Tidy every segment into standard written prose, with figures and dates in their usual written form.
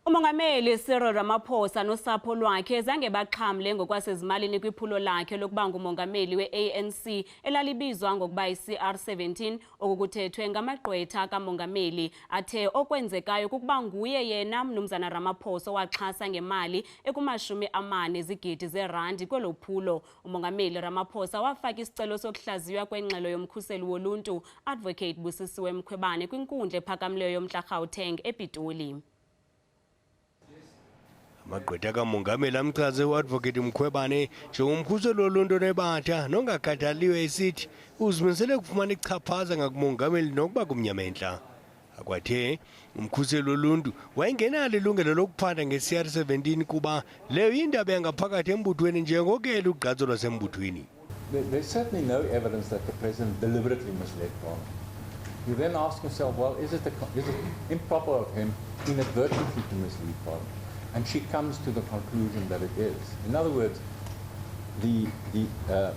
Umongameli Cyril Ramaphosa nosapho lwakhe zange baxhamle ngokwasezimalini kwiphulo lakhe lokuba ngumongameli we-ANC elalibizwa ngokuba yi-CR17. Oku kuthethwe ngamagqwetha kamongameli athe okwenzekayo kukuba nguye yena mnumzana Ramaphosa owaxhasa ngemali ekumashumi 4 zigidi zeerandi kwelo phulo. Umongameli Ramaphosa wafaka isicelo sokuhlaziywa kwengxelo yomkhuseli woluntu Advocate Busisiwe Mkhwebane kwinkundla ephakamileyo yomntla Gauteng ePitoli. Amagqwetha kamongameli amchaze uadvocate Mkhwebane njengomkhuseli woluntu onebatha nongakhathaliyo, esithi uzimisele ukufumana ichaphaza ngakumongameli nokuba kumnyama entla. Akwathe umkhuseli woluntu wayengenalo ilungelo lokuphanda nge-CR17 kuba leyo yindaba yangaphakathi embuthweni njengoko elugqatso lwasembuthweni. There's certainly no evidence that the president deliberately misled Parliament. You then ask yourself, well, is it improper of him inadvertently to mislead Parliament? And she comes to the conclusion that it is. In other words, the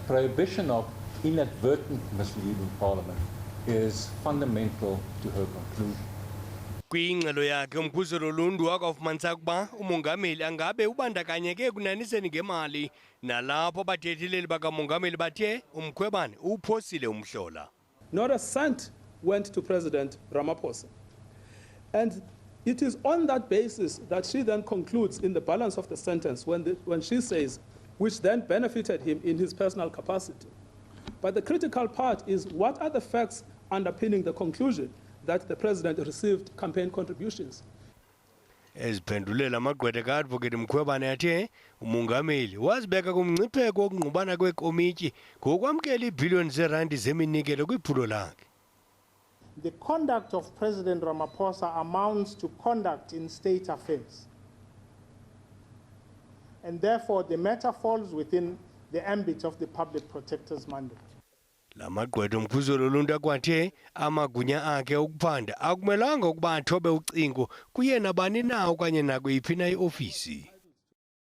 prohibition of inadvertent misleading Parliament is fundamental to her conclusion. Kwingxelo yakhe umkhuseli woluntu wakafumanisa ukuba umongameli angabe ubandakanyeke ekunaniseni ngemali, nalapho abathetheleli bakamongameli bathe uMkhwebane uwuphosile umhlola. Not a cent went to President Ramaphosa. And it is on that basis that she then concludes in the balance of the sentence when she says, which then benefited him in his personal capacity. But the critical part is, what are the facts underpinning the conclusion that the president received campaign contributions? Eziphendulela amagqwetha ka-advocate Mkhwebane athe umongameli wazibeka kumngcipheko wokungqubana kweekomityi ngokwamkela iibhiliyoni zeerandi zeminikelo kwiphulo lakhe. The conduct of President Ramaphosa amounts to conduct in state affairs. And therefore, the matter falls within the ambit of the public protector's mandate. La magqwetha omkhuseli woluntu akwathe amagunya akhe okuphanda akumelanga ukuba athobe ucingo kuye nabani na okanye nakweyiphi na iofisi.